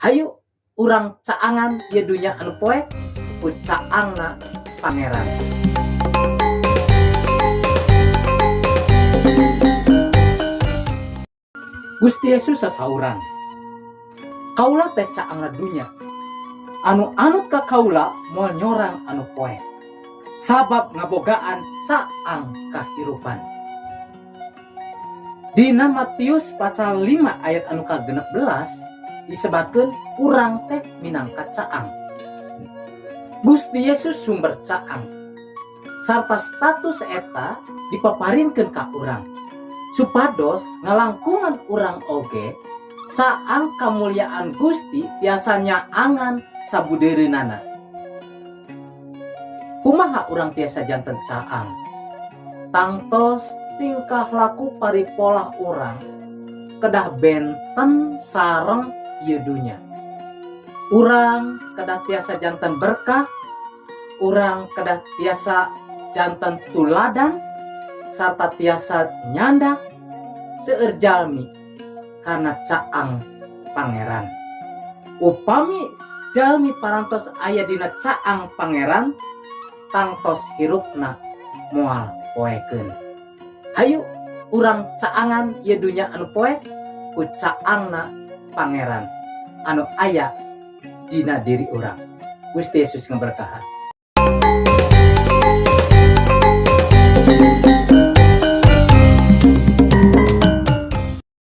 Hayu urang caangan ieu dunya anu poek ku caangna Pangeran. Gusti Yesus sasauran, Kaula teh caangna dunya. Anu anut ka kaula moal nyorang anu poek. Sabab ngabogaan caang kahirupan. Dina Matius pasal 5 ayat anu ka-16 disebatkeun urang teh minangka caang. Gusti Yesus sumber caang. Sarta status eta dipaparinkeun ka urang. Supados ngalangkungan urang oge caang kamuliaan Gusti tiasa nyaangan sabudeureunana. Kumaha urang tiasa janten caang? Tangtos tingkah laku paripolah urang kedah benten sareng ieu dunya. Urang kedah tiasa janten berkah, urang kedah tiasa janten tuladan, sarta tiasa nyandak seueur jalmi kana caang Pangeran. Upami jalmi parantos aya dina caang Pangeran, tangtos hirupna moal poekeun. Hayu urang caangan ieu dunya anu poek ku caangna Pangeran anu aya dina diri urang. Gusti Yesus ngaberkahan.